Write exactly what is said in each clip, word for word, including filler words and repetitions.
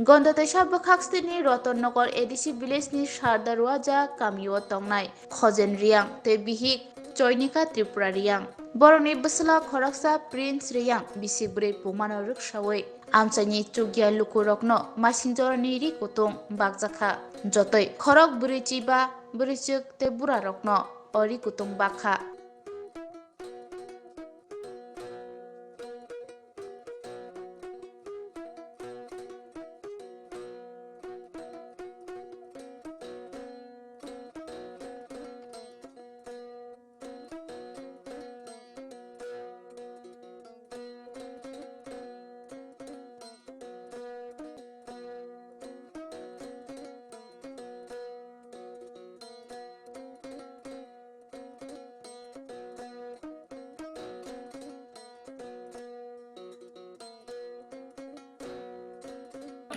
Gonda teisa bwkhak stini Roton Nagar A D C village ni Sardar Waja kamio tongnai Khojen Riang tei bihik Choinika Tripura Riang. Borokni bwsla khoroksa Prince Riang bisik bwrwi pumano rwksawi amchaini chukya lukurokno masing jorani ri kutung bakjakha. Jotoi khorok bwrwi chiba bwrwichwk tei burarokno o ri kutung bakha.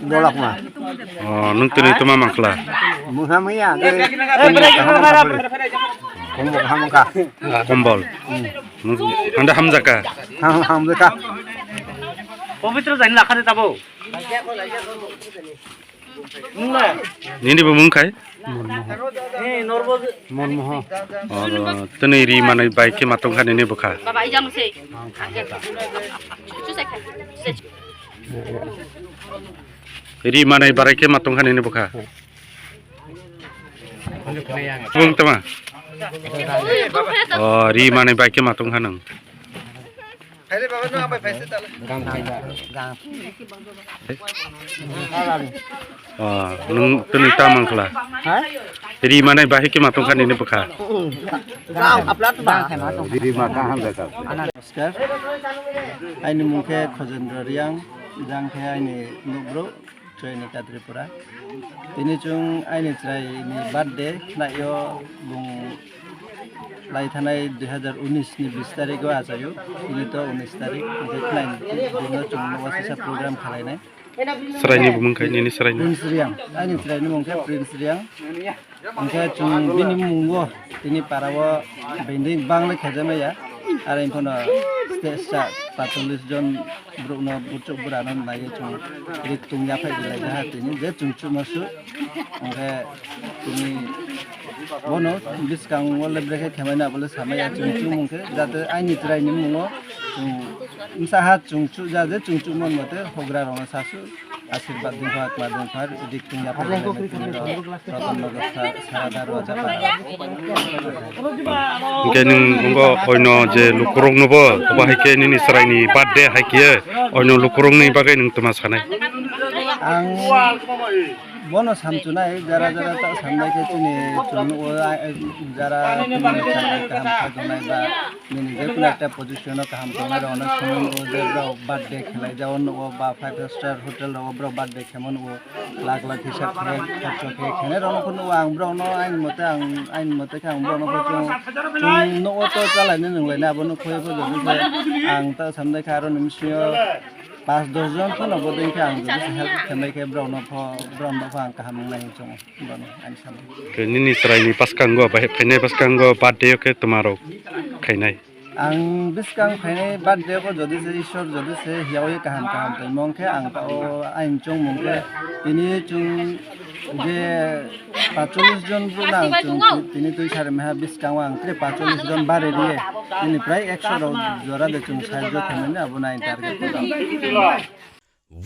Dolak ma. Oh, nung tini tuma mangkla. Mungha maya. Kombol kaham ka. Kombol. Nung anda hamjaka. Ham hamjaka. Pabitra jain lakhade tabo. Nini bo mung khai? Monmoho. Oro tini ri manai bai khe matong kha nini bwkha. Ri manai barai khe matong kha nini bwkha. Bung tama. O ri manai bai khe matong kha nang. Phaile baba, no abai phaise tala. Gang phaila. Gang. Ah, nung tini tamang khala. Ha? Ri manai bahi ke matong kha nini bwkha. Gang aplat ba. Ri ma kaham jaka. Namaskar. Aini mung khe Khojendra Riang, jang khe aini nukbro. Choinika Tripura. Tini chwng aini chwraini birthday khlaio, bung lai thanai dui hazar unis ni bis tarikh o achaio. Tini to unis tarikh, hwnkhe khlaini bini chwng nogo sisa program khalainai. Chwraini bumung khai nini chwraini? Prince Riang, aini chwraini mung khe Prince Riang. Hwnkhe chwng bini mungo tini parao binding bangla khajamaya. Aro phano stage sa pachulis jon borokno buchuk burano naiwi chwng rik tungya phai belai jaha tini je chwng chuma su. Hwnkhe tini bono bwskango le brekhe khemaina abole samaya chwng chumung khe jate aini chwraini mungo chwng bwsa ha chwng chuja je chwng chumon mote hogra rokno sasu. Asirbat dungkha, kma dungkha, dik tungya phai Ratan Nagar sa, Saradar Raja Para. Hwnkhe nwng wngkha oino je lukuroknobo, obo hai khe nini chwraini birthday hai khe oino lukurokni bagwi nwng tma sanai? Ang bono samchunai, jara jara ta samnai khe chini chwngno o, a, jara chini chwngno kaham kha donai ba nini je kuno ekta position o kaham tongnai rokno swngo je borok birthday khlai jao nugo ba five star hotel rogo borok birthday khemo nugo. Lak lak hisab khe, khorcho khe, khenai rokno phano ang borokno aini mote, ang aini mote khe ang borokno phano chwng, chwng nogo to chalaini nunglaini abono khoi pho jodi khe ang ta samdai khe aro ni bisingo pas dos jon phano bodei khe ang jodi khe help khenai khe borokno pho, borokno pho ang kaham wngnai hinwi chongo, bono ani samdai. Khe nini chwraini bwskango, bahai phainai bwskango birthday o khe twmarok khainai? Ang bwskang phainai birthday o jodi se Ishwar jodi se hiyawi kaham kaham tongmung khe ang tao aini chongmung khe tini chwng je pachulis jon borok nang chwng ti-, tini twi sari meha bwskango ang tre pachulis jon bari riye tini prai ekso rok jora de chwng sahajyo khaimani abo nai target.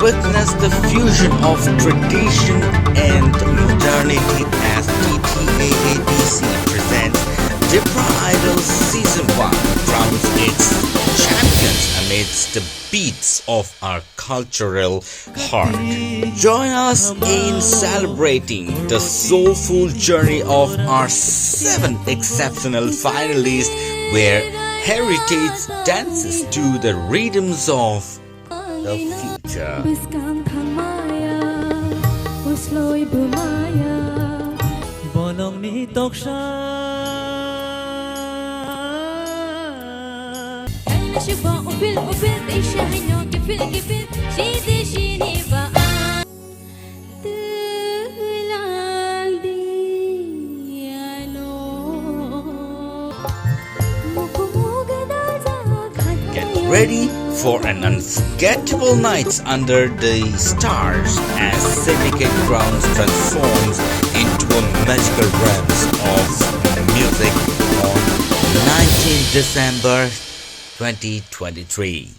Witness the fusion of tradition and modernity as T T A A D C presents Tipra Idol Season one, crowns its champions amidst the beats of our cultural heart. Join us in celebrating the soulful journey of our seven exceptional finalists, where heritage dances to the rhythms of the future. Bwskang thangmaya, usloi bumaya. Bonongni toksa. Kainashiba upil upil, teisha haino kipil kipil, shidi shini ba. Get ready for an unforgettable night under the stars as Cricket grounds transforms into a magical realms of music on nineteenth December twenty twenty-three.